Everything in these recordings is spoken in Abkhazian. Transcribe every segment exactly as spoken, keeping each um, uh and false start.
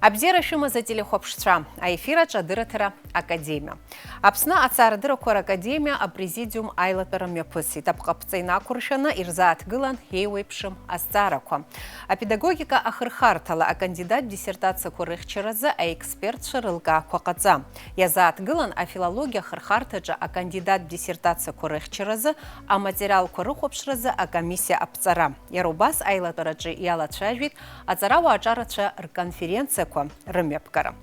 Абзиара шәымаз, ателехәаԥшцәа, аефир аҿы адырраҭара Академиа. Аԥсны аҵаарадыррақәа ракадемиа апрезидиум аилатәара мҩаԥысит. Апҟаԥҵа инақәыршәаны ирзааҭгылан еиуеиԥшым азҵаарақәа. Апедагогика ахырхарҭала акандидат диссертациақәа рыхьчаразы аекспертцәа рылкаақәа ҟаҵа. Иазааҭгылан афилологиа ахырхарҭаҿы акандидат диссертациақәа рыхьчаразы аматериалқәа рыхәаԥшразы акомиссиа аԥҵара. Иара убас аилатәараҿы иалацәажәеит аҵарауаа аҿарацәа рконференциақәа рымҩаԥгара.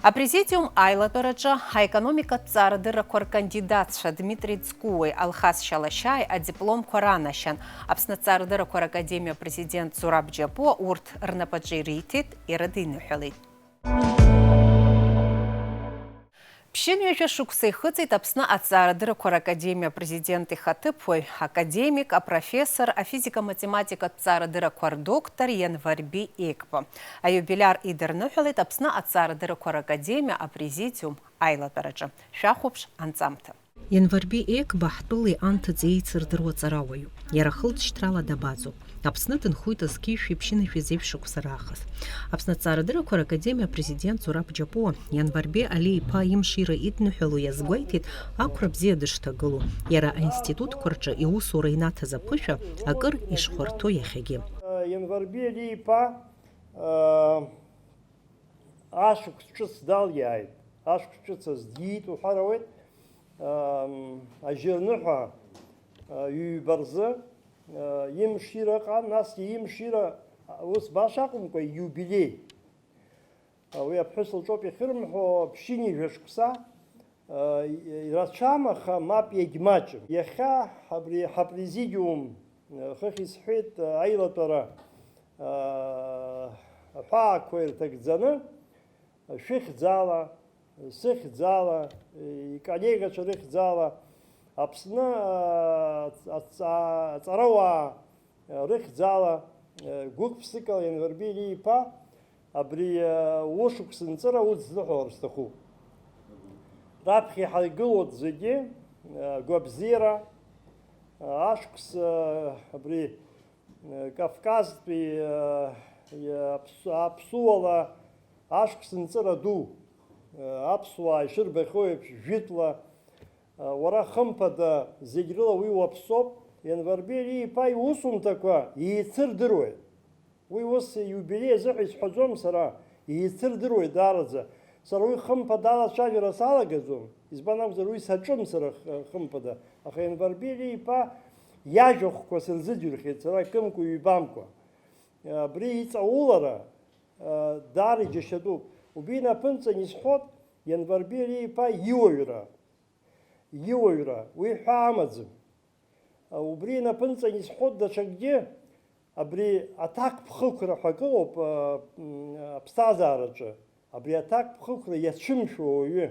Апрезидиум аилатәараҿы аекономикатә ҵаарадыррақәа ркандидатцәа Дмитри Ӡкәуеи Алхас Шьалашьааи адипломқәа ранашьан. Аԥсны аҵаарадыррақәа ракадемиа апрезидент Зураб Џьапуа урҭ рнапаҿы ириҭеит, ирыдиныҳәалеит. Ԥшьынҩажәа шықәса ихыҵит Аԥсны аҵаарадыррақәа ракадемиа апрезидент ихаҭыԥуаҩ, академик, апрофессор, афизика-математикатә ҵаарадыррақәа рдоктор Ианварби Егба. Аиубилиар идырныҳәалеит Аԥсны аҵаарадыррақәа ракадемиа апрезидиум аилатәараҿы. Шәахәаԥш анҵамҭа. Ианварби Егба ҳтәылеи анҭыҵи еицырдыруа ҵарауаҩуп. Иара хылҵшьҭрала дабаӡоуп. Аԥсны дынхоит зқьи жәшәи ԥшьынҩажәи зеижә шықәса раахыс. Аԥсны аҵаарадыррақәа ракадемиа апрезидент Зураб Џьапуа Ианварби Алииԥа имшира идныҳәало иазгәеиҭеит ақәра бзиа дышҭагылоу, иара аинститутқәа рҿы иусура инаҭаз аԥышәа акыр ишхәарҭоу иахьагьы. Ианварби Алииԥа, ашықәс ҿыц далиааит, ашықәс ҿыц азы диит уҳәар ауеит, ам, ажьырныҳәа, а, ҩба рзы, а, имшира ыҟан, насгьы имшира, а, ус баша акәымкәа, ииубилеи. А, уи аԥҳәыс лҿоуп иахьырымҳәо, ԥшьынҩажәа шықәса, а, и-, ирацәам, аха мап иагьмаҷым. Иахьа абри ҳапрезидиум, а, хыхь исҳәеит, а, аилатәара, аа, аҳәаақәа ирҭагӡаны, шәыхьӡала, сыхьӡала, иколлегацәа рыхьӡала, Аԥсны, аа, аҵа-, аҵарауаа рыхьӡала, гәык-ԥсыкала Ианварби Алииԥа абри, ушықәс нҵыра уӡныҳәалар сҭахуп. Раԥхьа иҳаргылоит зегьы, гәабзиара, ашықәс, абри Кавказтәи, э, аԥсу-, аԥсуала ашықәс нҵыра ду, э, аԥсуаа ишырбахьоу еиԥш, жәытәла, э, уара хымԥада зегь рыла уи уаԥсоуп. Ианварби Алииԥа иусумҭақәа еицырдыруеит. Уи ус иубилеи азыҳәа исҳәаӡом сара, еицырдыруеит даараӡа. Сара уи хымԥада алацәажәара салагаӡом, избан акәзар, уи саҿым сара х-, хымԥада. Аха Ианварби Алииԥа иажәахәқәа сырзыӡырҩхьеит сара кымкәа-ҩбамкәа. Абри иҵаулара, а, даара иџьашьатәуп. Убри инапынҵан исҳәот Ианварби Алииԥа иуаҩра. Иуаҩра, уи ҳәа амаӡам. Убри инапынҵан исҳәот даҽакгьы, абри аҭакԥхықәра ҳәа акы ыҟоуп, а, м, аԥсҭазаараҿы. Абри аҭакԥхықәра иацәымшәо ауаҩы,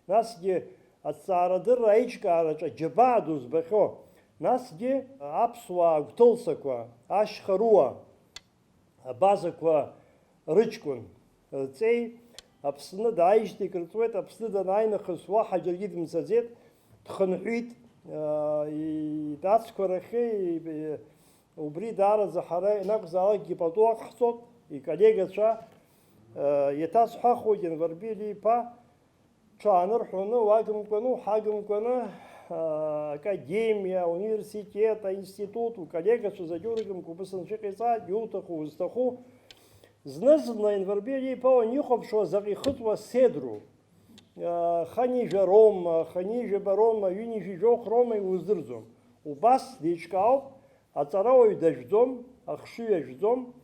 насгьы аҭҵаарадырра аиҿкаараҿы аџьабаа ду збахьоу, насгьы аԥсуаа агәҭылсақәа, ашьха руа, абазақәа рыҷкәын рҵеи Аԥсны дааижьҭеи крыҵуеит, Аԥсны данааи нахыс уаҳа џьаргьы дымцаӡеит, дхынҳәит, аа, и-, дацқәа рахьы, и-, убри даараӡа ҳара ианакәзаалакгьы пату ақәҳҵоит, иколлегацәа, аа, иаҭасҳәахуеит Ианварби Алииԥа, ҽаанырҳәоны, уагымкәаны, уҳагымкәаны, аа, академиа, ауниверситет, аинститут, уколлегацәа зегьы урыгымкәа убыс анцәа иҟаиҵааит, иуҭаху, узҭаху. Зны-зынла Ианварби Алииԥа уанихәаԥшуа заҟа ихыҵуа седроу. Хынҩажәа роума, хынҩажәаба роума, ҩынҩажәи жәохә роума, иуздырӡом. Убас деиҿкаауп, аҵарауаҩ дажәӡом, ахшыҩ ажәӡом.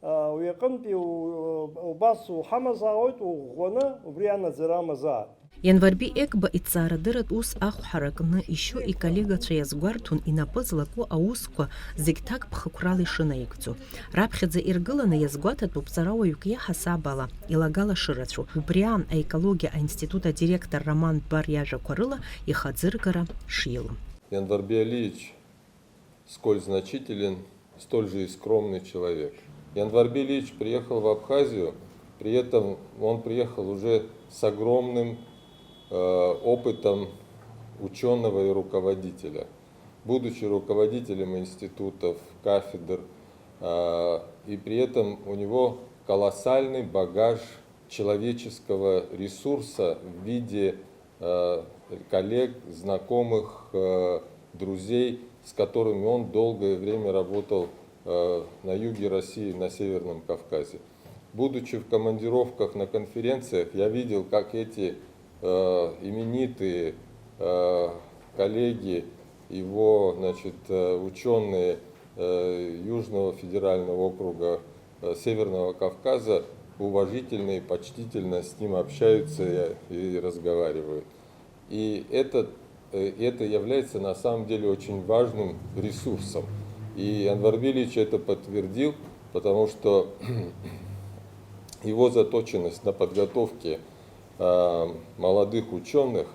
Уи аҟынтәи у-, убас уҳамазаауеит, уӷәӷәаны убри анаӡара амазаап. Ианварби Егба иҭҵаарадырратә ус ахә ҳаракны ишьу иколлегацәа иазгәарҭон инапы злаку аусқәа зегь ҭакԥхықәрала ишынаигӡо. Раԥхьаӡа иргыланы иазгәаҭатәуп ҵарауаҩык иаҳасаб ала, илагала шырацәоу, убри аан аекологиа аинститут адиректор Роман Ббар иажәақәа рыла ихаӡыргара шилам. Ианварби Алиевич, сколь значителен, столь же и скромный человек. Январби Ильич приехал в Абхазию, при этом он приехал уже с огромным, э, опытом учёного и руководителя. Будучи руководителем институтов, кафедр, э, и при этом у него колоссальный багаж человеческого ресурса в виде э, коллег, знакомых, э, друзей, с которыми он долгое время работал э, на юге России, на Северном Кавказе. Будучи в командировках на конференциях, я видел, как эти э, именитые э, коллеги, его, значит, э, ученые э, Южного федерального округа э, Северного Кавказа уважительно и почтительно с ним общаются и, и разговаривают. И это, э, это является на самом деле очень важным ресурсом. И Анвар Бильевич это подтвердил, потому что его заточенность на подготовке э, молодых ученых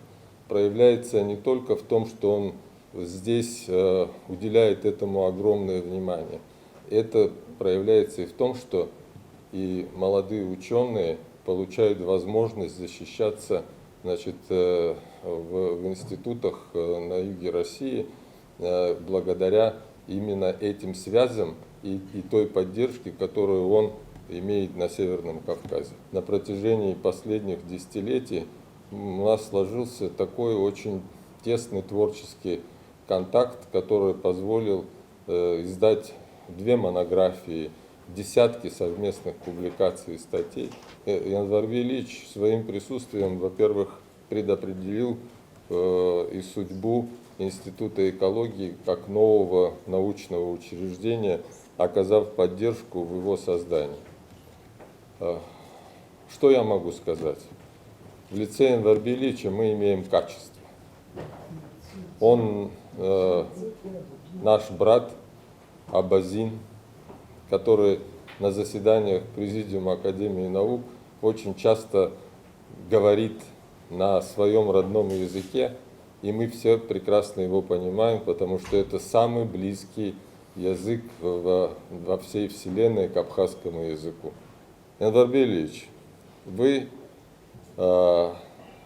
проявляется не только в том, что он здесь э, уделяет этому огромное внимание. Это проявляется и в том, что и молодые ученые получают возможность защищаться, значит, э, в, в институтах э, на юге России э, благодаря именно этим связям и, и той поддержке, которую он имеет на Северном Кавказе. На протяжении последних десятилетий у нас сложился такой очень тесный творческий контакт, который позволил э, издать две монографии, десятки совместных публикаций и статей. Э, Январби Ильич своим присутствием, во-первых, предопределил э, и судьбу Института экологии как нового научного учреждения, оказав поддержку в его создании. Э, Что я могу сказать? В лице Январби Ильича мы имеем качество. Он э, наш брат Абазин, который на заседаниях Президиума Академии наук очень часто говорит на своем родном языке, и мы все прекрасно его понимаем, потому что это самый близкий язык в- во всей Вселенной к абхазскому языку. Январби Ильич, вы э,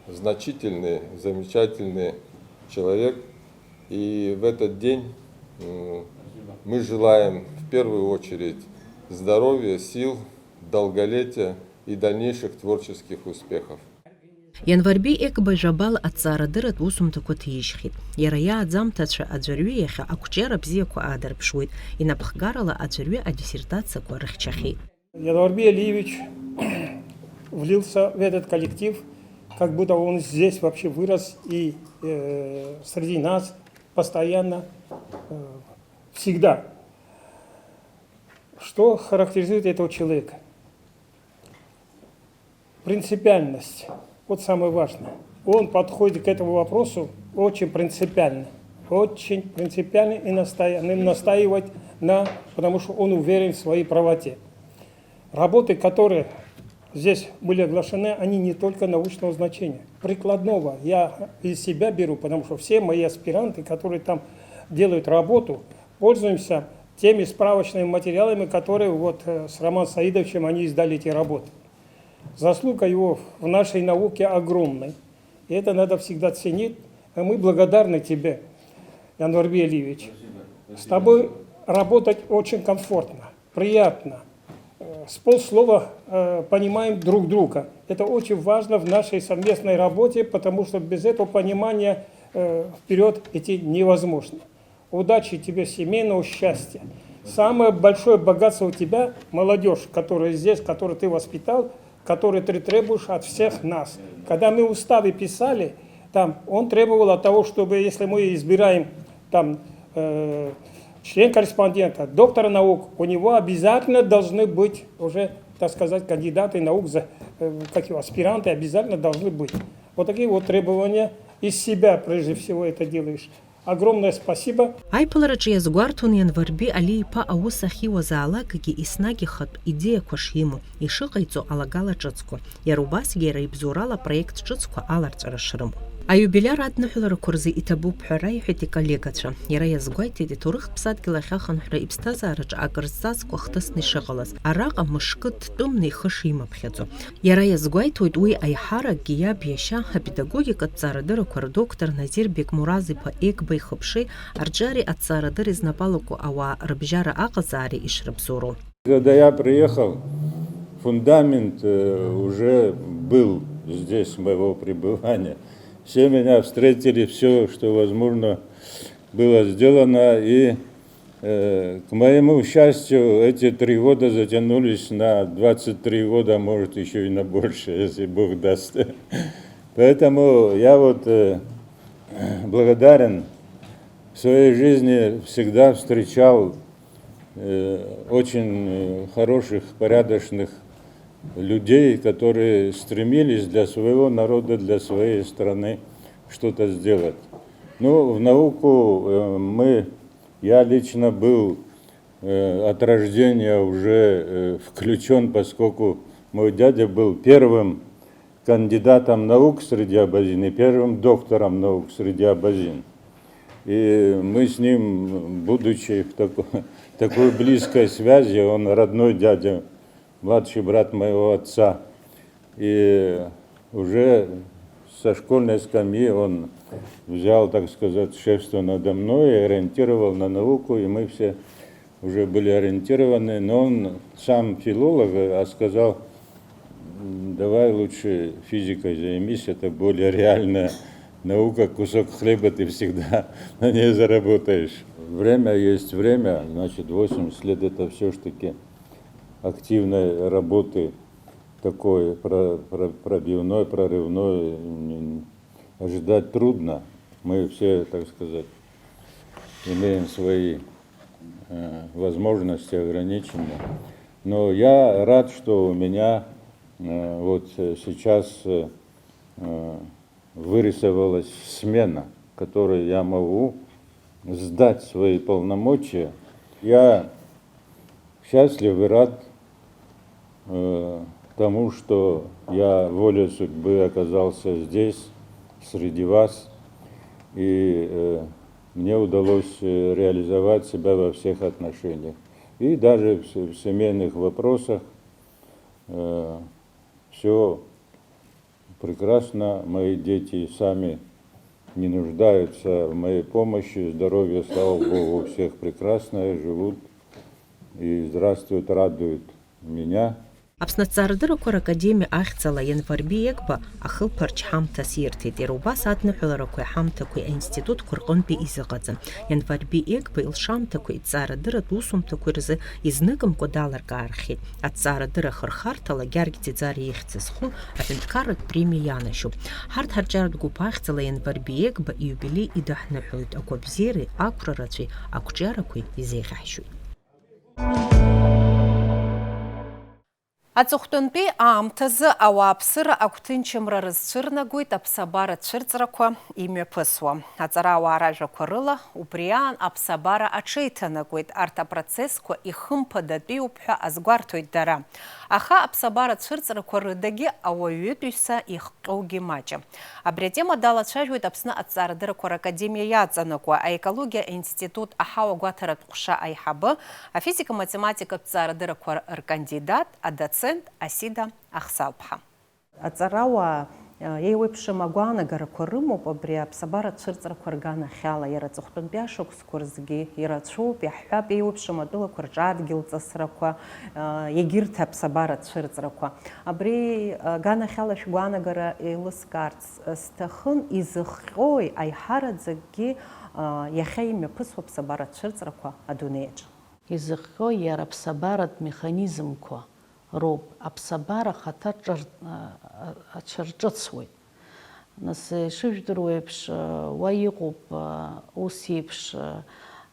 значительный, замечательный человек, и в этот день м, мы желаем в первую очередь здоровья, сил, долголетия и дальнейших творческих успехов. Ианварби Егба жәабала аҭҵаарадырратә усумҭақәа ҭижьхьеит. Иара иааӡамҭацәа аӡәырҩы иахьа ақәҿиара бзиақәа аадырԥшуеит, инапхгарала аӡәырҩы адиссертациақәа рыхьчахьеит. Январби Алиевич влился в этот коллектив, как будто он здесь вообще вырос и э, среди нас постоянно, э, всегда. Что характеризует этого человека? Принципиальность. Вот самое важное. Он подходит к этому вопросу очень принципиально. Очень принципиально и настоя- настаивать на, потому что он уверен в своей правоте. Работы, которые здесь были оглашены, они не только научного значения, прикладного. Я из себя беру, потому что все мои аспиранты, которые там делают работу, пользуемся теми справочными материалами, которые вот э, с Романом Саидовичем они издали эти работы. Заслуга его в нашей науке огромной. И это надо всегда ценить. И мы благодарны тебе, Январби Алиевич. С тобой работать очень комфортно, приятно. Э, С полслова э, понимаем друг друга. Это очень важно в нашей совместной работе, потому что без этого понимания э, вперед идти невозможно. Удачи тебе, семейного счастья. Самое большое богатство у тебя, молодежь, которая здесь, которую ты воспитал, которую ты требуешь от всех нас. Когда мы уставы писали, там он требовал от того, чтобы, если мы избираем там э, член-корреспондента, доктора наук, у него обязательно должны быть уже, так сказать, кандидаты наук, за, э, как его, аспиранты обязательно должны быть. Вот такие вот требования из себя, прежде всего, это делаешь. Огромное спасибо. Аиԥылараҿы иазгәарҭон Ианварби Али-иԥа аус ахьиуазаалакгьы еснагь ихатә идеиақәа шимоу, ишыҟаиҵо алагала ҿыцқәа, иара убасгьы иара ибзоурала апроект ҿыцқәа аларҵәара шрымоу. Аиубилиар адныҳәаларақәа рзы иҭабуп ҳәа раиҳәеит иколлегацәа. Иара иазгәеиҭеит, иҭоурыхтә ԥсадгьыл ахь ахынҳәра иԥсҭазаараҿы акрызҵазкуа хҭысны ишыҟалаз, араҟа мышкы дтәымны ихы шимаԥхьаӡо. Иара иазгәеиҭоит уи аиҳаракгьы иаб иашьа, апедагогикатә ҵарадыррақәа рдоктор Назир Бекмураз-иԥа Егба ихыԥшеи арҿиареи аҭҵаарадырреи знапалаку ауаа рыбжьара аҟазаареи ишрыбзоуроу. Когда я приехал в Фундамент э, уже был здесь моего пребывания. Все меня встретили, все, что возможно, было сделано. И э, к моему счастью, эти три года затянулись на двадцать три года, может, еще и на больше, если Бог даст. Поэтому я вот э, благодарен. В своей жизни всегда встречал э, очень э, хороших, порядочных людей, которые стремились для своего народа, для своей страны что-то сделать. Ну, в науку э, мы, я лично был э, от рождения уже э, включен, поскольку мой дядя был первым кандидатом наук среди абазин и первым доктором наук среди абазин. И мы с ним, будучи в такой, такой близкой связи, он родной дядя, младший брат моего отца. И уже со школьной скамьи он взял, так сказать, шефство надо мной и ориентировал на науку, и мы все уже были ориентированы. Но он сам филолог, а сказал, давай лучше физикой займись, это более реальная наука, кусок хлеба ты всегда на ней заработаешь. Время есть время, значит, восемьдесят лет это все-таки активной работы такой про, про, пробивной, прорывной ожидать трудно. Мы все, так сказать, имеем свои э, возможности ограничены. Но я рад, что у меня э, вот сейчас э, вырисовалась смена, которой я могу сдать свои полномочия. Я счастлив и рад э, тому, что я волей судьбы оказался здесь, среди вас, и э, мне удалось э, реализовать себя во всех отношениях. И даже в, в семейных вопросах э, все прекрасно, мои дети сами не нуждаются в моей помощи, здоровье, слава Богу, у всех прекрасное, живут и здравствуют, радуют меня. Аԥсны аҭҵаарадырақәа ракадемиа ахьӡала Ианварби Егба ахылԥарч ҳамҭас ирҭеит. Иара убас адныҳәаларақәеи ҳамҭақәеи аинститутқәа рҟынтәи изыҟаҵан. Ианварби Егба илшамҭақәеи аҭҵаарадырратә усумҭақәеи рзы изныкымкәа даларкаарахеит. Аҭҵаарадырра ахырхарҭала Гьаргь Ӡиӡариа ихьӡ зху аҳәынҭқарратә премиа ианашьоуп. Ҳарҭ ҳарҿиаратә гәыԥ ахьӡала Ианварби Егба ииубилеи идаҳныҳәоит, агәабзиареи ақәра рацәеи ақәҿиарақәеи изеиӷьаҳшьоит. Аҵыхәтәантәи аамҭазы ауааԥсыра агәҭынчымра рызцәырнагоит аԥсабара цәырҵрақәа имҩаԥысуа. Аҵарауаа ражәақәа рыла, убри аан аԥсабара аҽеиҭанакуеит, арҭ апроцессқәа ихымԥадатәиуп ҳәа азгәарҭоит дара. Аха аԥсабара цәырҵрақәа рыдагьы ауаҩытәыҩса ихҟьоугьы маҷым. Абри атема далацәажәоит Аԥсны аҭҵаарадыррақәа ракадемиа иаҵанакуа аекологиа аинститут аҳауа гәаҭаратә ҟәша аиҳабы, афизика-математикатә ҭҵаарадыррақәа ркандидат, адоцент Асида Ахсалԥҳа. Аҵарауаа, э, еиуеиԥшым агәаанагарақәа рымоуп абри аԥсабара цәырҵрақәа рганахьала, иара аҵыхәтәантәи ашықәсқәа рзгьы ирацәоуп, иаҳҳәап, еиуеиԥшым атәылақәа рҿы адгьылҵысрақәа, э, егьырҭ аԥсабара цәырҵрақәа. Абри, э, аганахьала шәгәаанагара еилыскаарц, э, сҭахын, изыхҟьои аиҳараӡакгьы, э, иахьа имҩаԥысуа аԥсабара цәырҵрақәа адунеиаҿы? Изыхҟьо иара аԥсабаратә механизмқәа роуп, аԥсабара ахаҭа ҿар-, а, а, аҽарҿыцуеит. Нас, ишыжәдыруа еиԥш, а, уа иҟоуп, а, ус еиԥш, а,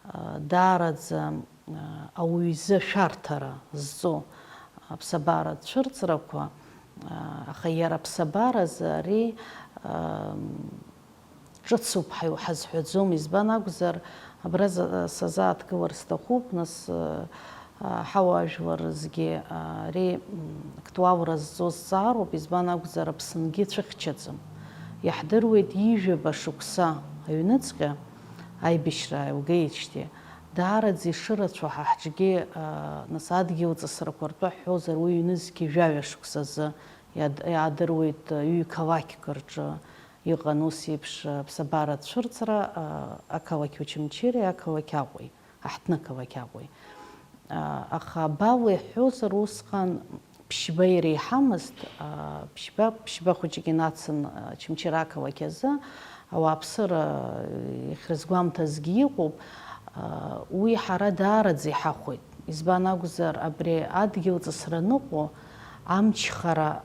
а, даараӡа, а, ауаҩ изы ашәарҭара зҵо аԥсабара цәырҵрақәа, а, аха иара аԥсабаразы ари, а, ҿыцуп ҳаи-, ҳазҳәаӡом, избан акәзар, абра за-, сазааҭгылар сҭахуп, нас, а, ҳауаажәлар рзгьы, а, ари, м, актуалра зҵоу зҵаароуп, избан акәзар, Аԥсынгьы цәыхьчаӡам. Иаҳдыруеит ҩажәаба шықәса аҩныҵҟьа аибашьра ааилгеижьҭеи, даараӡа ишырацәоу ҳа ҳҿгьы, а, нас адгьылҵысрақәа ртәы ҳҳәозар, уи ҩнызқьи жәаҩа шықәсазы иад-, иаадыруеит, а, ҩ-қалақьк рҿы, Иҟан ус еиԥш аԥсабара цәырҵра, а, ақалақь Очамчыреи ақалақь Аҟәеи, аҳҭнықалақь Аҟәеи. А, аха абалеиҳәозар, усҟан Ԥшьба иреиҳамызт, ԥшьба, ԥшьба хәыҷык инацын Очамчыра ақалақь азы, ауааԥсыра ихьрызгәамҭазгьы иҟоуп, уи ҳара даараӡа иҳахәоит. Избан акәзар, абри адгьыл ҵысра ныҟәо, амчхара,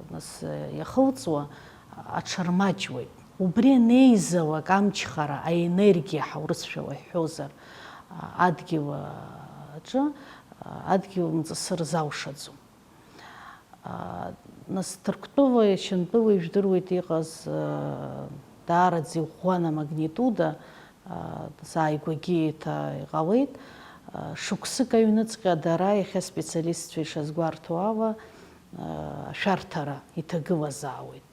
нас, иахылҵуа аҽырмаҷуеит. Убри анеизалак амчхара, аенергиа ҳаурысшәала иҳәозар, адгьыл аҿы, адгьыл мҵысыр залшаӡом. Нас Ҭырқәтәылеи Шьынтәылеи ижәдыруеит иҟаз, даараӡа иӷәӷәан амагнитуда, сааигәагьы еиҭа иҟалеит. Шықәсык аҩныҵҟьа дара, иахьа специалистцәа ишазгәарҭо ала, ашәарҭара иҭагылазаауеит.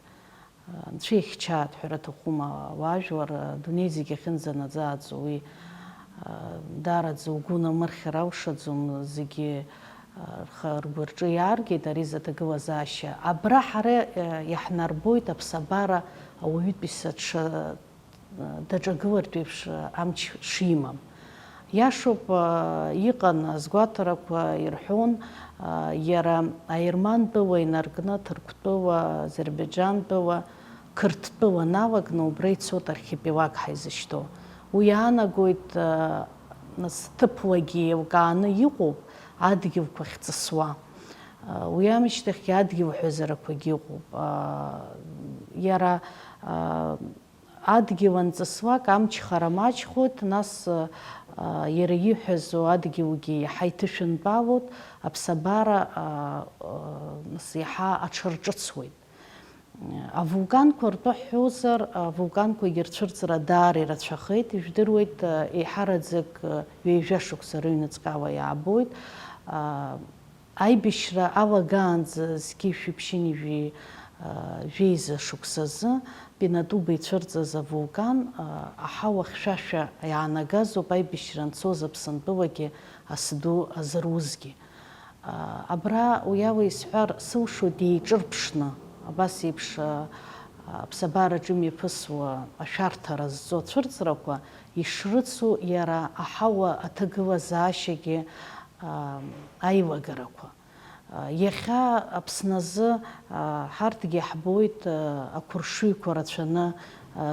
Анцәа ихьчааит ҳәара аҭахума, ауаажәлар, адунеи зегь ахьынӡанаӡааӡо уи, даараӡа угәы унамырхьыр алшаӡом, зегьы, рхы, ргәы рҿы иааргеит ари изы аҭагылазаашьа. Абра ҳара, иаҳнарбоит аԥсабара ауаҩытәыҩса дша-, даҿагылартә еиԥш амч шимам. Иашоуп, иҟан азгәаҭарақәа ирҳәон, иара аермантәыла инаркны Ҭырқәтәыла, Азербаиџьантәыла, Қырҭтәыла налакны убра ицоит архипелаг ҳаизышьҭоу. Уи иаанагоит, нас, ҭыԥлагьы еилкааны иҟоуп адгьылқәа ахьҵысуа. Уи амышьҭахьгьы адгьыл ҳәазарақәагьы ыҟоуп. Иара, адгьыл анҵысуак амчхара маҷхоит, нас, иара иҳәазо адгьылгьы иаҳа иҭышәынтәалоит, аԥсабара, нас, иаҳа аҽарҿыцуеит. Авулканқәа ртәы ҳҳәозар, авулканқәагьы рцәырҵра даара ирацәахеит, ижәдыруеит, еиҳараӡак ҩажәа шықәса рыҩныҵҟала иаабоит. Аибашьра алагаанӡа зқьи шәиԥшьыни жәи, жәеиза шықәсазы Пинатуба ицәырҵыз авулкан, аҳауа хьшәашәа иаанагазоуп аибашьра анцоз Аԥсынтәылагьы асду азырузгьы. Абра уи ала исҳәар сылшоит, еиҿырԥшны, абас еиԥш, аԥсабараҿы имҩаԥысуа ашәарҭара зҵо ацәырҵрақәа ишрыцу иара аҳауа аҭагылазаашьагьы, аилагарақәа. Иахьа Аԥсны азы, ҳарҭгьы ҳбоит, ақәыршыҩқәа рацәаны,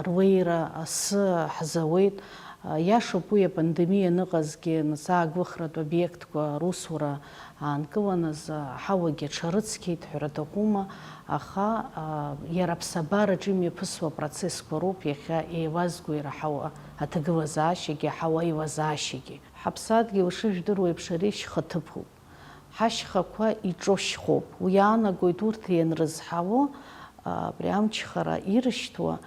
руеира асы ҳзауеит. Иашоуп, уи апандемиа аныҟазгьы, нас, ааглыхратә обиектқәа русура аанкылан азы аҳауагьы аҽарыцқьеит ҳәара аҭахума, аха, иара аԥсабараҿы имҩаԥысуа процессқәа роуп иахьа еилазго иара аҳауа аҭагылазаашьагьы, аҳауа аилазаашьагьы. Ҳаԥсадгьыл ишыжәдыруа еиԥш ари шьхаҭыԥуп. Ҳашьхақәа иҿошьхоуп. Уи иаанагоит урҭ ианрызҳауо, абри амчхара ирышьҭуа,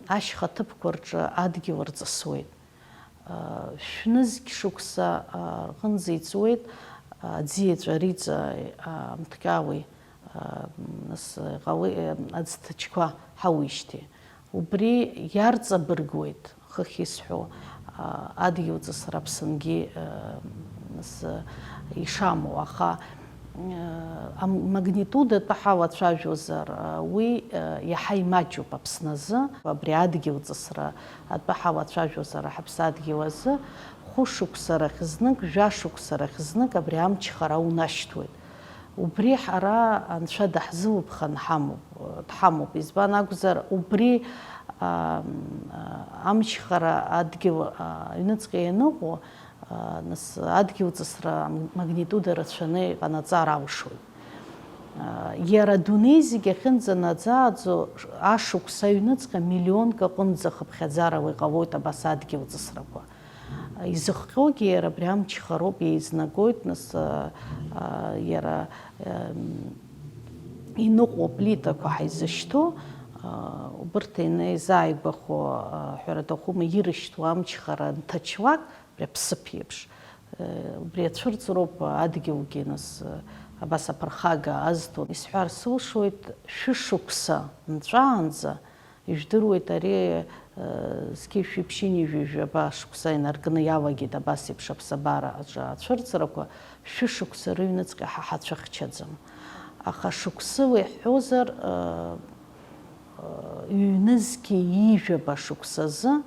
ашьха ҭыԥқәа рҿы адгьыл рҵысуеит. Шәнызқь шықәса рҟынӡа иҵуеит аӡиаҵәа риҵа, амҭҟьалеи, нас, ҟалеи, аӡҭачқәа ҳауижьҭеи. Убри иарҵабыргуеит, хыхь исҳәо, адгьылҵысра Аԥсынгьы, нас, ишамоу, аха, амагнитуда атәы ҳалацәажәозар, уи иаҳа имаҷуп Аԥсны азы. Абри адгьылҵысра атәы ҳалацәажәозар, ҳаԥсадгьыл азы хәышықәса рахь знык, жәашықәса рахь знык абри амчхара аунашьҭуеит. Убри ҳара Анцәа даҳзылыԥхан ҳамоуп, дҳамоуп. Избан акәзар, убри, ам, амчхара адгьыл, а, аҩныҵҟа ианыҟоу, а, нас, адгьылҵысра магнитуда рацәаны иҟанаҵар алшоит. А, иара адунеи зегь ахьынӡанаӡааӡо, ашықәс аҩныҵҟа миллионк аҟынӡа хыԥхьаӡарала иҟалоит абас адгьылҵысрақәа. Изыхҟьогьы иара абри амчхароуп, еизнагоит, нас, а, а, иара, ем, иныҟәо аплитақәа ҳаизышьҭоу, а, убырҭ инеизааигәахо, а, ҳәара аҭахума, ирышьҭуа амчхара нҭачлак, абри аԥсыԥ еиԥш, э, убри ацәырҵроуп адгьылгьы, нас, а, абас аԥырхага азҭо. Исҳәар сылшоит, шәышықәса нҵәаанӡа, ижәдыруеит, ари, э, зқьи шәиԥшьыни жәаба шықәса инаркны иалагеит абас еиԥш аԥсабара аҿы ацәырҵрақәа, шәышықәса рыҩныҵҟа ҳа ҳацәыхьчаӡам. Аха шықәсыла иҳҳәозар, э, э, ҩнызқьи ҩажәаба шықәсазы,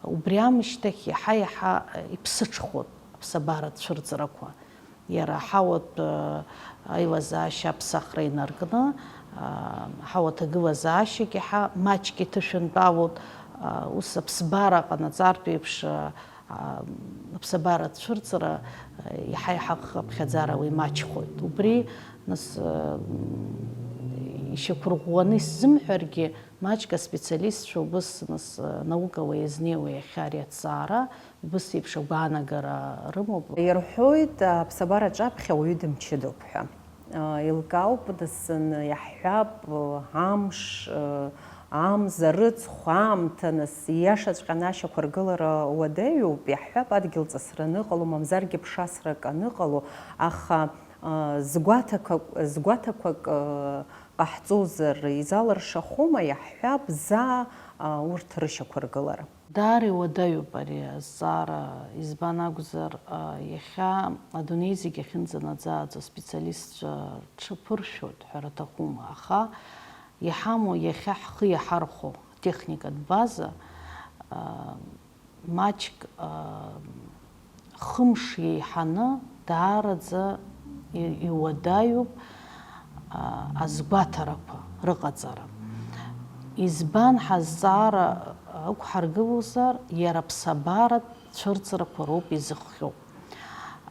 убри аамышьҭахь иаҳа-иаҳа иԥсыҽхоит аԥсабара цәырҵрақәа. Иара аҳауатә, э, аилазаашьа аԥсахра инаркны, э, аҳауа ҭагылазаашьагьы ҳа-, маҷк иҭышәынтәалоит, э, ус аԥсабара ҟанаҵартә еиԥш, э, а, аԥсабара цәырҵра, э, иаҳа-иаҳа хыԥхьаӡара уи маҷхоит. Убри, нас, э, ишьақәырӷәӷәаны исзымҳәаргьы, маҷк аспециалистцәа убыс, нас, э, наукала иазнеиуа иахьа ари аҭҵаара, убыс еиԥш агәаанагара рымоуп. Ирҳәоит, аԥсабараҿы аԥхьа ауаҩы дымчыдоуп ҳәа. Еилкаауп, нас, иаҳҳәап, амш, амза, рыцхә, аамҭа, нас, ииашаҵәҟьаны ашьақәыргылара уадаҩуп, иаҳҳәап, адгьыл ҵысра аныҟало, мамзаргьы ԥшасрак аныҟало, аха, згәаҭақәак, згәаҭақәак, ҟаҳҵозар, изалыршахома, иаҳҳәап, заа, урҭ рышьақәыргылара. Даара иуадаҩуп ари азҵаара, избан акәзар, а, иахьа адунеи зегь ахьынӡанаӡааӡо аспециалистцәа рҽаԥыршәоит ҳәа рҭахума, аха иҳамоу иахьа ҳхы иаҳархәо техникатә база, а, маҷк, а, хымш еиҳаны даараӡа и-, иуадаҩуп, а, азгәаҭарақәа рыҟаҵара. Избан ҳазҵаара ықәҳаргылозар, иара аԥсабаратә цәырҵрақәа роуп изыхҟьоу.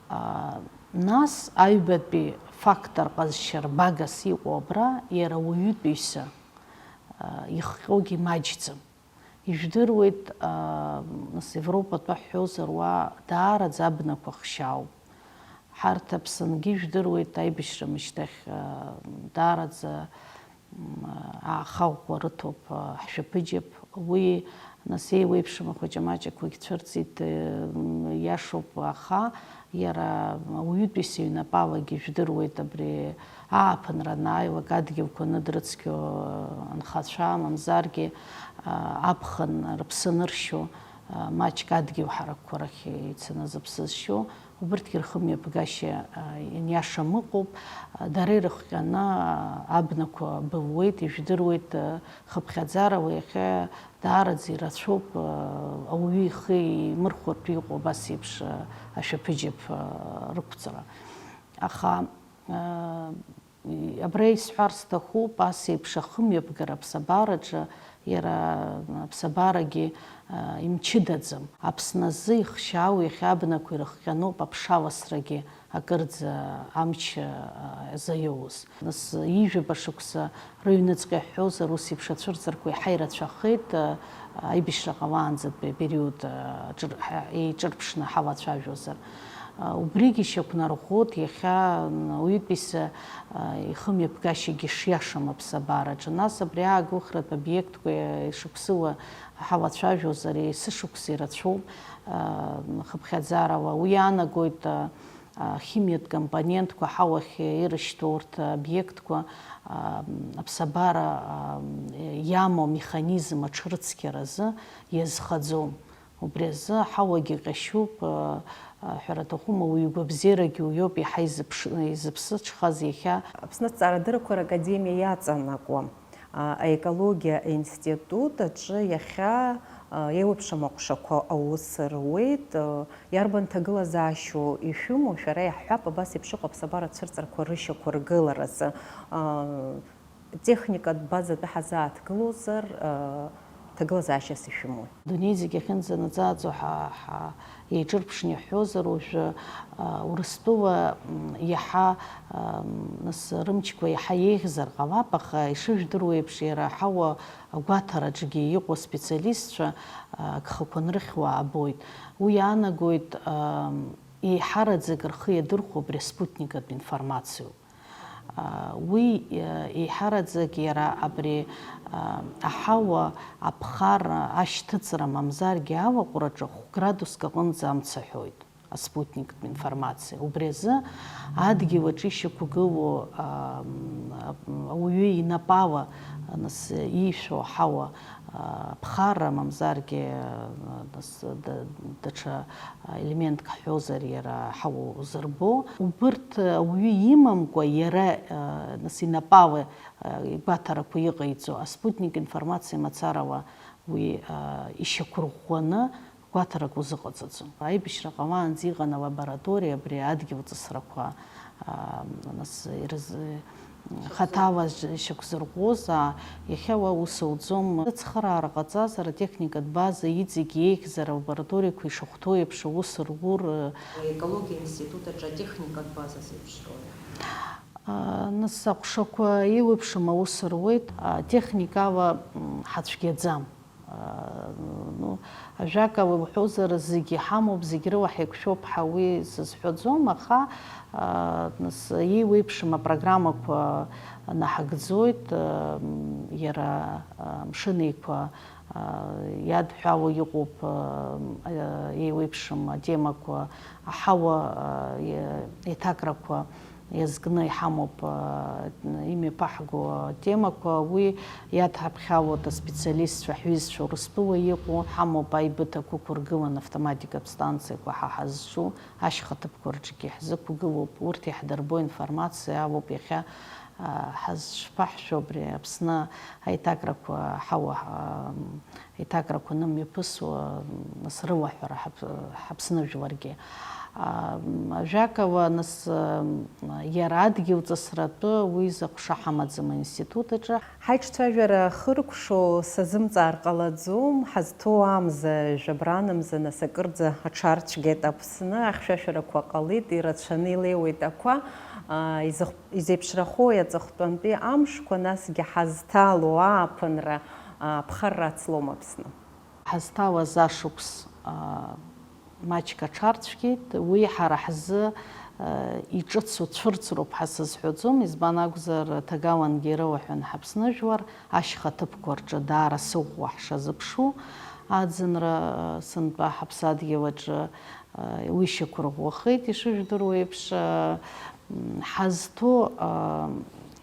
А, нас аҩбатәи фактор ҟазшьа рбагас иҟоу абра, иара уаҩытәыҩса, а, ихҟьогьы маҷӡам. Ижәдыруеит, аа, нас, Европа атәы ҳҳәозар, уа даараӡа абнақәа хшьаауп. Ҳарҭ Аԥсынгьы ижәдыруеит, аибашьра мышьҭахь, аа, даараӡа, м, аахаӷәӷәа рыҭоуп, аа, ҳшәаԥыџьаԥ. Уи, нас, еиуеиԥшым ахәыҷы-маҷақәагь цәырҵит, м, иашоуп, аха Иара ауаҩытәыҩса иҩнапалагьы ижәдыруеит абри ааԥынра анааилак адгьылқәа ныдрыцқьо анхацәа, мамзаргьы, а, аԥхын рыԥсы аныршьо, а, маҷк адгьыл ҳаракқәа рахь ицаны зыԥсы зшьо, убырҭгьы рхымҩаԥгашьа, а, ианиашам ыҟоуп. А, дара ирыхҟьаны, а, абнақәа былуеит, ижәдыруеит, а, хыԥхьаӡарала иахьа Даараӡа ирацәоуп, ауаҩы ихы еимырхәартә иҟоу абас еиԥш ашәаԥыџьаԥ рықәҵара. Аха абра исҳәар сҭахуп, ас еиԥш ахымҩаԥгара аԥсабараҿы иара аԥсабарагьы имчыдаӡам. Аԥсны азы ихшьаау иахьа абнақәа ирыхҟьаноуп аԥшаласрагьы акырӡа амч, а, заиоуз. Нас ҩажәаба шықәса рыҩныҵҟа иаҳҳәозар, ус еиԥш ацәырҵрақәа еиҳа ирацәахеит, а, аибашьра ҟалаанӡатәи апериод, а, ҿыр-, ҳа-, еиҿырԥшны ҳалацәажәозар. А, убригьы ишьақәнарӷәӷәоит иахьа, м, ауаҩытәыҩса, а, ихымҩаԥгашьагьы шиашам аԥсабараҿы. Нас абри аагәыхратә обиектқәа ишықәсыла ҳалацәажәозар, есышықәса ирацәоуп, а, хыԥхьаӡарала. Уи иаанагоит, а, ахимиатә компонентқәа ҳауахь ирышьҭоу урҭ аобиектқәа, а, аԥсабара, а, иамоу амеханизм аҽрыцқьаразы иазхаӡом. Убри азы аҳауагьы ҟьашьуп, а, а, ҳәара аҭахума, уаҩы игәабзиарагьы уиоуп иаҳа изыԥш-, изыԥсыҽхаз иахьа. Аԥсны Аҭҵаарадыррақәа ракадемиа иаҵанакуа, а, аекологиа аинститут аҿы иахьа, а, еиуеиԥшым аҟәшақәа аус руеит, а, Иарбан ҭагылазаашьоу ишәымоу, шәара иаҳҳәап, абас еиԥш иҟоу аԥсабара цәырҵрақәа рышьақәыргыларазы, аа, техникатә базатәы ҳазааҭгылозар, аа, ҭагылазаашьас ишәымоу? Адунеи зегь ахьынӡанаӡааӡо ҳа, ҳа, еиҿырԥшны иаҳҳәозар, уажәы, аа, Урыстәыла, м, иаҳа, ам, нас, рымчқәа иаҳа еиӷьзар ҟалап, аха ишыжәдыруа еиԥш, иара аҳауа агәаҭараҿгьы иҟоу аспециалистцәа, а, агхақәа нрыхьуа аабоит. Уи иаанагоит, ам, еиҳараӡак рхы иадырхәо абри аспутникатә информациоуп. А, уи, а, еиҳараӡак иара абри, а, аҳауа аԥхарра ашьҭыҵра мамзаргьы алаҟәраҿы хә-градуск аҟынӡа амца аҳәоит аспутниктә информациа. Убри азы адгьыл аҿы ишьақәгылоу, а, м, а, м, ауаҩы инапала, нас, иишәо аҳауа, а, ԥхара, мамзаргьы, а, нас, да-, даҽа, а, елементк ҳҳәозар, иара аҳауа узырбо. Убырҭ ауаҩы имамкәа, иара, а, нас, инапала, а, игәаҭарақәа иҟаиҵо аспутник информациа мацарала уи, а, ишьақәырӷәӷәаны Гәаҭарак узыҟаҵаӡом. Аибашьра ҟалаанӡа иҟан алабораториа абри адгьылҵысрақәа, аа, нас ирыз-, хаҭала шьақәзырӷәӷәоз, аа, иахьа уа ус ауӡом. Ацхыраара ҟаҵазар, атехникатә база иҵегь еиӷьзар, алабораториақәа ишахәҭоу еиԥш аус рур, Аекологиа институт аҿы атехникатә база зеиԥшроуи? Аа, нас аҟәшақәа еиуеиԥшым аус руеит, аа, техникала, м, ҳацәгьаӡам. Аа, ну, ажәак ала уҳәозар, зегьы ҳамоуп, зегь рыла ҳаиқәшәоуп ҳәа уи сызҳәаӡом, аха, аа, нас, еиуеиԥшым апрограммақәа наҳагӡоит, ам, иара, а, Мшынеиқәа, а, иадҳәалоу иҟоуп, а, а, еиуеиԥшым атемақәа, аҳауа, а, е-, еиҭакрақәа. Иазкны иҳамоуп, аа, имҩаԥаҳго атемақәа, уи иадҳаԥхьалоит аспециалистцәа, ҳҩызцәа Урыстәыла иҟоу, ҳамоуп аибыҭақәа ықәыргылан автоматикатә станциақәа ҳа ҳазҿу, ашьха ҭыԥқәа рҿгьы ҳзықәгылоуп, урҭ иаҳдырбо информациа алоуп иахьа, аа, ҳазшԥаҳшәо абри Аԥсны аиҭакрақәа ҳауа, аа, Иҭакрақәа нымҩаԥысуа, нас, рылаҳәара ҳаԥ-, ҳаԥсны жәларгьы. А, ажәакала, нас, иара адгьылҵысратәы уи изы аҟәша ҳамаӡам аинститут аҿы. Ҳаиҿцәажәара хыркәшо сазымҵаар ҟалаӡом, ҳазҭоу амза, жәабран мза, нас, акырӡа аҽарцәгьеит Аԥсны, ахьшәашәарақәа ҟалеит, ирацәаны илеиуеит ақәа, а, изых-, изеиԥшрахои аҵыхәтәантәи амшқәа, насгьы ҳазҭало ааԥынра, а, ԥхарра ацлом Аԥсны. Ҳазҭалаз ашықәс, а, маҷк аҽарцәгьеит, уи ҳара ҳзы, а, иҿыцу цәырҵроуп ҳәа сызҳәаӡом, избан акәзар, ҭагалангьы ирылаҳәан ҳаԥсны жәлар, ашьха ҭыԥқәа рҿы даара сыӷәӷәа ҳшазыԥшу, аӡынра, а, сынтәа ҳаԥсадгьыл аҿы, уи шьақәырӷәӷәахеит, ишыжәдыруа еиԥш, м, ҳазҭо, а,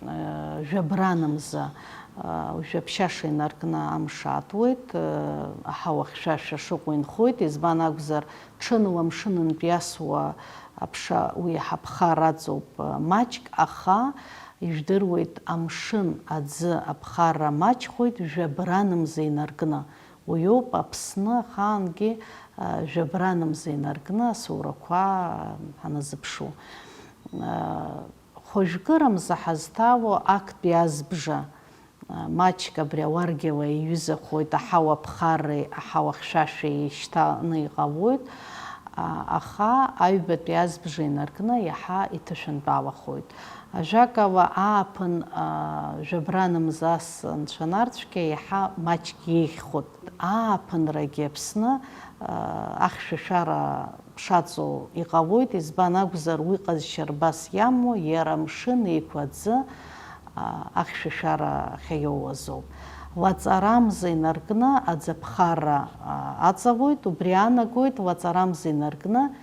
а, жәабран мза, а, жәаԥшьаша инаркны амш аатуеит, а, аҳауа хьшәашәа шыҟоу инхоит, избан акәзар, ҽынла мшынынтә иасуа аԥша уи ҳаԥхар аҵоуп, а, маҷк, аха ижәдыруеит, амшын аӡы аԥхарра маҷхоит, жәабран мза инаркны. Уиоуп Аԥсны ахаангьы, а, жәабран мза инаркны асоурақәа, а, ҳаназыԥшу. А, хәажәкырамза ҳазҭало актәи азбжа, а, маҷк абри ауаргьала иҩызахоит, аҳауа ԥхарреи аҳауа хьшәашәеи еишьҭаны иҟалоит, а, аха аҩбатәи азбжа инаркны иаҳа иҭышәынтәалахоит. Ажәакала, ааԥын, а, жәабран мзас анцәа нарцәгьа иаҳа маҷк еиӷьхоит. Ааԥынрагьы Аԥсны, а, ахьшәашәара шаҵоу иҟалоит, избан акәзар, уи ҟазшьа рбас иамоу иара амшын еиқәаӡы, а, ахьшәашәара ахьаиоуазоуп. Лаҵарамза инаркны аӡаԥхарра, а, аҵалоит, убри аанагоит, лаҵарамза инаркны,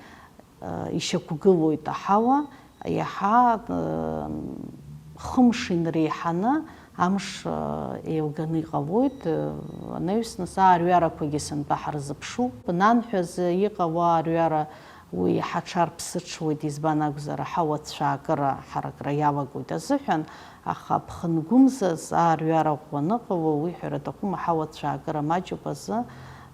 а, ишьақәгылоит аҳауа, иаҳа, э, хымш инреиҳаны амш, э, еилганы иҟалоит, э, анаҩс нас аарҩарақәагьы сынтәа ҳарзыԥшуп. Нанҳәазы иҟало аарҩара уи иаҳа аҽарԥсыҽуеит, избан акәзар, аҳауа цәаакыра ҳаракра иалагоит азыҳәан, аха ԥхынгәымзаз аарҩара ӷәӷәа аныҟало, уи ҳәара аҭахума, аҳауа цәаакыра маҷуп азы,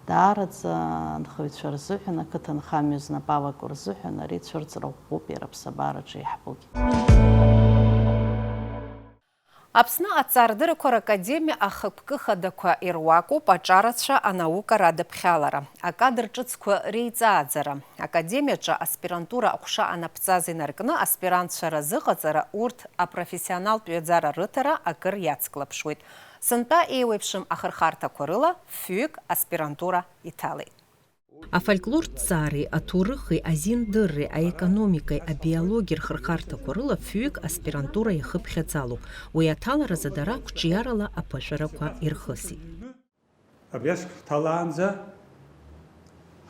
Даараӡа анхаҩцәа рзыҳәан, ақыҭанхамҩа знапы алаку рзыҳәан ари цәырҵра ӷәӷәоуп иара аԥсабараҿы иаҳбогьы. Аԥсны аҭҵаарадырақәа ракадемиа ахықәкы хадақәа ируакуп аҿарацәа, анаука радыԥхьалара, акадр ҿыцқәа реиҵааӡара. Академиаҿы аспирантура аҟәша анаԥҵаз инаркны аспирантцәа разыҟаҵара, урҭ апрофессионалтә ҩаӡара рыҭара акыр иацклаԥшуеит. Сынтәа еиуеиԥшым ахырхарҭақәа рыла фҩык аспирантура иҭалеит. Афольклорҭҵаареи, аҭоурыхи, азиндырреи, аекономикеи, абиологиеи рхырхарҭақәа рыла фҩык аспирантура иахыԥхьаӡалоуп. Уи аҭаларазы дара қәҿиарала аԥышәарақәа ирхысит. Абри ашықәс ҳҭалаанӡа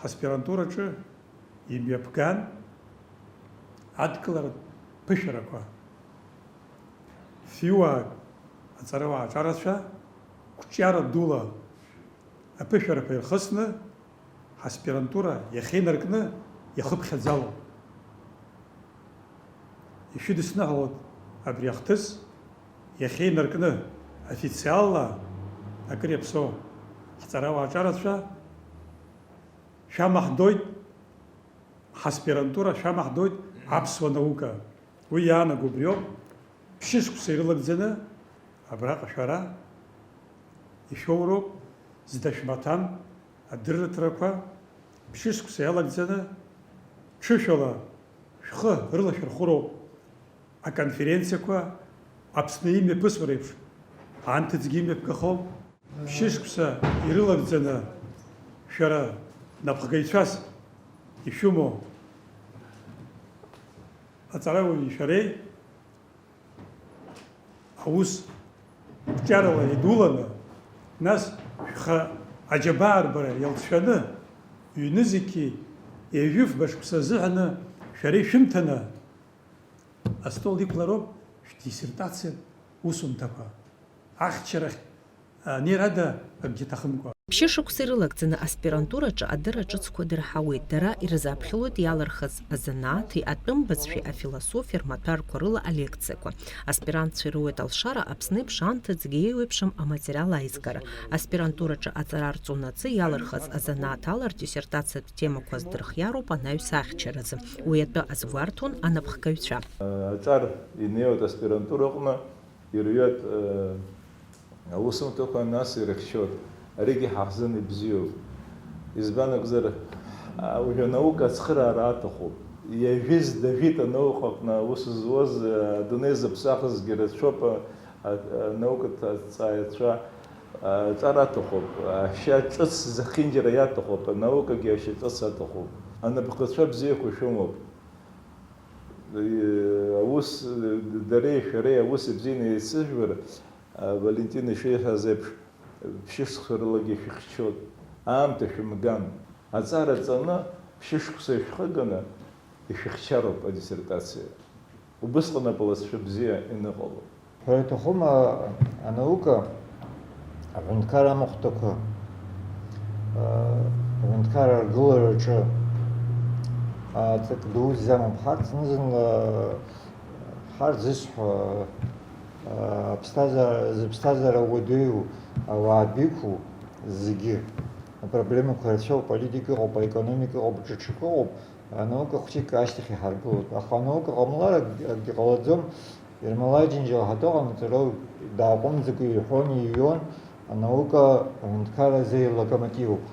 ҳаспирантураҿы имҩаԥган адкыларатә ԥышәарақәа. Фҩык аҵарауаа аҿарацәа қәҿиара дула аԥышәарақәа ирхысны ҳаспирантура иахьеинаркны иахыԥхьаӡалоуп. Ишәыдысныҳәалоит абри ахҭыс иахьеинаркны официалла акыр иаԥсоу ҳҵарауаа аҿарацәа Шәамаҳдоит, ҳаспирантура шәамаҳдоит аԥсуа наука. Уи иаанаго убриоуп, ԥшьышықәса ирылагӡаны абраҟа шәара ишәоуроуп, зда шәмаҭәам адырраҭарақәа, ԥшьышықәса иалагӡаны ҽышәала шәхы рылашәырхәыроуп. Аконференциақәа Аԥсны имҩаԥысуа реиԥш, анҭыҵгьы имҩаԥгахом. Ԥшьышықәса ирылагӡаны шәара напхгаҩцәас ишәымоу аҵарауаҩи шәареи аус қәҿиарала идуланы, нас шәхы аџьабаа рбара иалҵшәаны, ҩнызқьи ҩажәи фба шықәса азыҳәаны шәара ишәымҭаны, астол иқәлароуп шәдиссертациатә усумҭақәа, ахьчарахь анеирада акгьы ҭахымкәа. Ԥшьышықәса ирылагӡаны аспирантураҿы адырра ҿыцқәа дырҳауеит, дара ирзаԥхьалоит иалырхыз азанааҭи атәым бызшәеи афилософиа рмаҭәарқәа рыла алекциақәа. Аспирантцәа ироуеит алшара Аԥсны еиԥш анҭыҵгьы еиуеиԥшым аматериал аизгара. Аспирантураҿы аҵара рҵонаҵы иалырхыз азанааҭ ала рдиссертациатә темақәа здырхиароуп анаҩс ахьчаразы. Уи атәы азгәарҭон анапхгаҩцәа. Аҿар инеиуеит аспирантура аҟны, ирҩуеит, э, аусумҭақәа, нас ирыхьчоит. Аригьы ҳа ҳзын ибзиоуп. Избан акәзар, а, уажәы анаука ацхыраара аҭахуп. Иажәыз дажәит анаука аҟны аус зуаз, э, адунеи зыԥсахызгьы рацәоуп, а, а, анаука ҭҵааҩцәа, а, аҿар аҭахуп. Ашьа ҿыц зехьынџьара иаҭахуп, анаукагьы ашьа ҿыц аҭахуп. Анапхгацәа бзиақәа шәымоуп. Аус, дареи шәареи аус ибзианы еицыжәлар, Валентин ишиҳәаз еиԥш, ԥшьышықәса рылагьы шәыхьчоит, аамҭа шәымган. Аҵара ҵаны, ԥшьышықәса ишәхыганы ишәыхьчароуп адиссертациа. Убысҟан апалацәа бзиа ианыҟало. Ҳәара иҭахума, анаука аҳәынҭқарра амахәҭақәа, аҳәынҭқарра аргылараҿы ҵак дуӡӡа амоуп. Ҳарҭ зны-зынла ҳарҭ зысҳәо, аԥсҭазаара, зыԥсҭазаара уадаҩу, ауаа дәықәу зегьы апроблемақәа рацәоуп, аполитика ыҟоуп, аекономика ыҟоуп, ҽа-ҽакы ыҟоуп. Анаука хәыҷык ашьҭахь иҳаргылоит. Аха анаука ҟамлар ак-, акгьы ҟалаӡом. Ермолаи Џьынџьал ҳәа дыҟан, Ҵарау дааҟәымҵӡакәа иҳәон, иҩуан, анаука аҳәынҭқарра азы локомотивуп.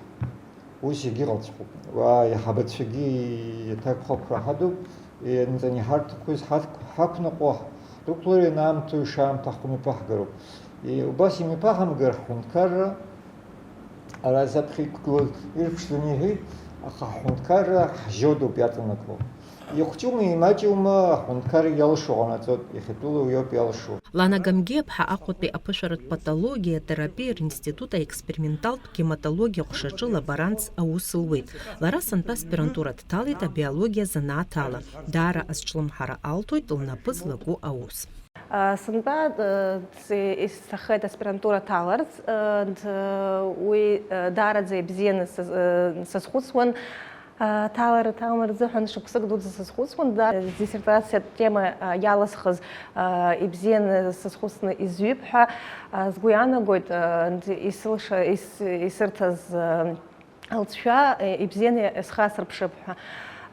Ус егьыҟаҵәҟьоуп. Уа, аиҳабацәагьы иаҭаххақәра ҳадуп, инҵаны иҳарҭақәаз ҳақәныҟәо ҳдәықәлар, ианаамҭоу ишаамҭа ҳкәымҩаԥаҳгароуп. И-, убас имҩаԥаҳамгар ҳҳәынҭқарра, Ара заԥхьа иқәгылаз ирԥшӡаны иҳәеит, аха ҳҳәынҭқарра ҳжьодоуп иаҵанакуа. Ихәҷума, имаҷума, аҳәынҭқарра иалшо ҟанаҵоит, иахьатәыла уиоуп иалшо. Лана Гамгиаԥҳа Аҟәатәи аԥышәаратә патологиа терапиа ринститут аексперименталтә гематологиа ҟәшаҿы лаборантс аус луеит. Лара сынтәа аспирантура дҭалеит абиологиа занааҭ ала. Даара азҿлымҳара алҭоит лнапы злаку аус. Сынтәа исҭаххеит аспирантура ҭаларц, уи даараӡа ибзианы сазхәыцуан. Ҭалара ҭалан рзыҳәан шықәсык дуӡӡа сазхәыцуан, диссертациатә тема иалысхыз ибзианы сазхәыцны изҩып ҳәа сгәы иаанагоит, исылша, ис-, исырҭаз Алҵшәа, э, ибзианы исхасырԥшып ҳәа.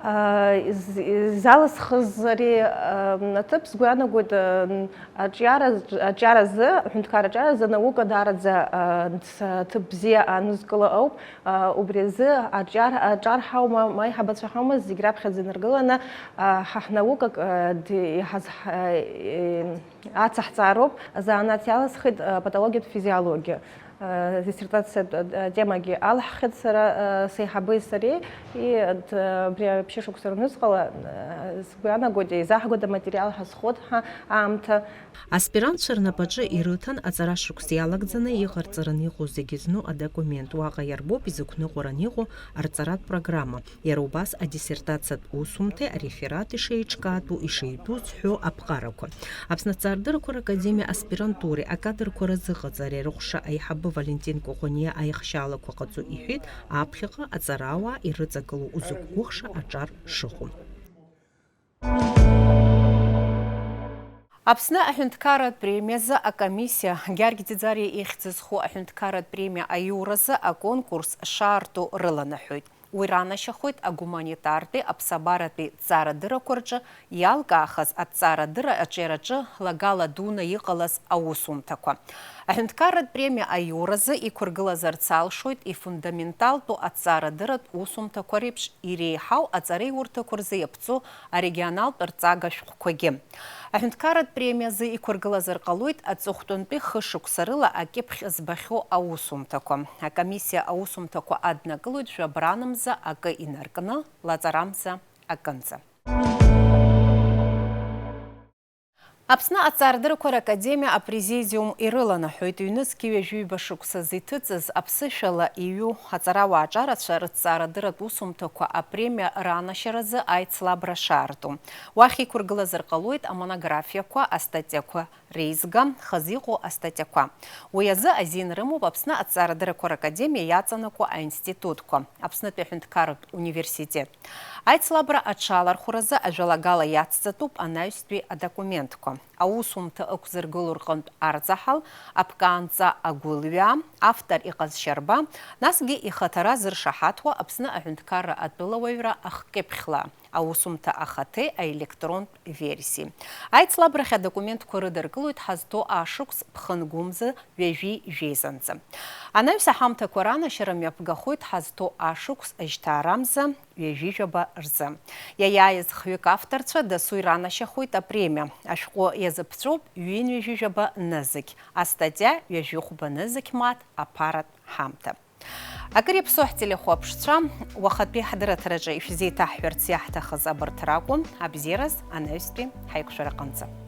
Э, из-, изалысхыз ари, э, аҭыԥ сгәы иаанагоит, э, аҿиара, аҿиаразы, аҳәынҭқарра аҿиаразы анаука даараӡа, э, ҭ-, ҭыԥ бзиа анызкыло ауп. Э, убри азы аҿар-, аҿар ҳаума, ма аиҳабацәа ҳаума, зегь раԥхьаӡа инаргыланы, э, ҳа ҳнаукак, э, ди-, иҳаз-, ҳа-, э, ацаҳҵароуп. Азанааҭ иалысхит, э, патологиатә физиологиа. Диссертациатә темагьы алҳхит сара, сеиҳабеи сареи, и, д-, абри аԥшьышықәса рнызҟала, сгәы иаанагоит, еизаҳгоит аматериал ҳазхоит ҳәа аамҭа. Аспирантцәа рнапаҿы ирыҭан аҵара шықәс иалагӡаны иҟарҵараны иҟоу зегьы зну адокумент, уаҟа иарбоуп изықәныҟәараны иҟоу арҵаратә программа. Иара убас адиссертациатә усумҭеи ареферати шеиҿкаатәу, ишеиду зҳәо аԥҟарақәа. Аԥсны аҭҵаарадыррақәа ракадемиа аспирантуреи акадрқәа рызыҟаҵареи рыҟәша аиҳабы Валентин Коӷониа аихшьаалақәа ҟаҵо иҳәеит аԥхьаҟа аҵарауаа ирыҵагылоу узықәгәыӷша аҿар шыҟоу. Аԥсны аҳәынҭқарратә премиазы акомиссиа Гьаргь Ӡиӡариа ихьӡ зху аҳәынҭқарратә премиа аиуразы аконкурс шаарту рыланаҳәоит. Уи ранашьахоит агуманитартәи аԥсабаратәи ҵарадыррақәа рҿы иалкаахаз аҭҵаарадырра аҿиараҿы лагала дуны иҟалаз аусумҭақәа. Аҳәынҭқарратә премиа аиуразы иқәыргылазарц алшоит ифундаменталтәу аҭҵаарадырратә усумҭақәа реиԥш иреиҳау аҵареиурҭақәа рзы иаԥҵоу арегионалтә рҵага шәҟәқәагьы. Аҳәынҭқарратә премиа азы иқәыргылазар ҟалоит аҵыхәтәантәи хышықәса рыла акьыԥхь збахьоу аусумҭақәа. Акомиссиа аусумҭақәа аднакылоит жәабранамза акы инаркны, лаҵарамза акынӡа. Аԥсны аҵарадыррақәа ракадемиа апрезидиум ирыланаҳәоит ҩнызқьи ҩажәи ҩба шықәсазы иҭыҵыз аԥсышәала иҩу аҵарауаа аҿарацәа рыҭҵаарадырратә усумҭақәа апремиа ранашьаразы аицлабра шаарту. Уахь иқәыргылазар ҟалоит амонографиақәа, астатиақәа реизга, хазы иҟоу астатиақәа. Уи азы азин рымоуп Аԥсны аҭҵаарадыррақәа ракадемиа иаҵанакуа аинститутқәа, Аԥснытәи аҳәынҭқарратә университет. Аицлабра аҽалархәразы ажәалагала иацҵатәуп анаҩстәи адокументқәа. Аусумҭа ықәзыргыло рҟынтә арзаҳал, аԥкаанҵа агәылҩа, автор иҟазшьарба, насгьы ихаҭара зыршаҳаҭуа Аԥсны аҳәынҭқарра атәылауаҩра ахкьыԥхьла, аусумҭа ахаҭеи аелектронтә версиеи. Аицлабрахь адокументқәа рыдыркылоит ҳазҭоу ашықәс ԥхынгәымза ҩажәи жәеизанӡа. Анаҩс аҳамҭақәа ранашьара мҩаԥгахоит ҳазҭоу ашықәс жьҭаарамза ҩажәи жәаба рзы. Иаиааиз хҩык авторцәа дасу иранашьахоит апремиа. Ашәҟәы иазыԥҵәоуп ҩынҩажәи жәаба нызқь, астатиа ҩажәи хәба нызқь мааҭ аԥаратә ҳамҭа. Акыр иаԥсоу ҳтелехәаԥшцәа, уахатәи ҳдырраҭараҿы ишәзеиҭаҳҳәарц иаҳҭахыз абарҭ ракәын. Абзиараз, анаҩстәи ҳаиқәшәараҟынӡа.